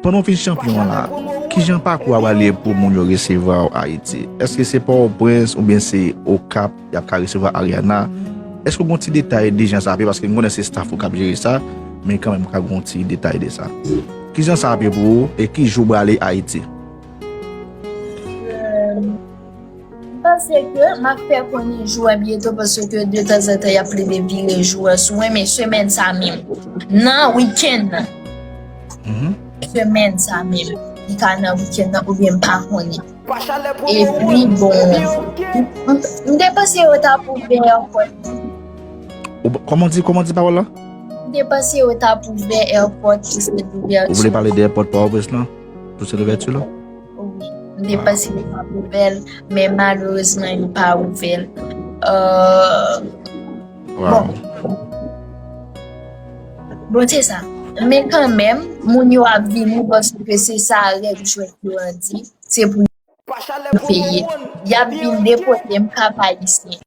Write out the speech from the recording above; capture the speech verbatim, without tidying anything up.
Pandan w fin chanpyon an la, kijan pakou a pral ye pou moun yo resevwa w Ayiti? Èske se Pòtoprens oubyen se Okap y ap ka resevwa Ariana? Èske w gen yon ti detay de jan sa ap ye? Paske m konnen se staff ou k ap jere sa, men kanmenm, ka gen yon ti detay de sa. Kijan sa ap ye pou ou e ki jou w prale Ayiti? M panse ke m ap fè konnen jou a byento, paske de tanzantan y ap plede vire jou a sou mwen, men semèn sa menm, nan wikenn nan, semèn sa menm, li ka nan wikenn nan oubyen m pa konnen. Epi bon, m te panse yo t ap ouvè ankò. Kòman di, kòman di pawòl la? M te panse yo t ap ouvè airport pou se louvèti. Ou vle pale de airport Pòtoprens lan? Pou se louvèti la? Wi. M te panse yo t ap ouvè l, men malerezman yo pa ouvè l. Euh, Wow. Bon, se sa. Men kanmenm, moun yo ap vini paske se sa règ jwèt yo an di. Se pou yo peye. Y ap vin depote m Kap Ayisyen.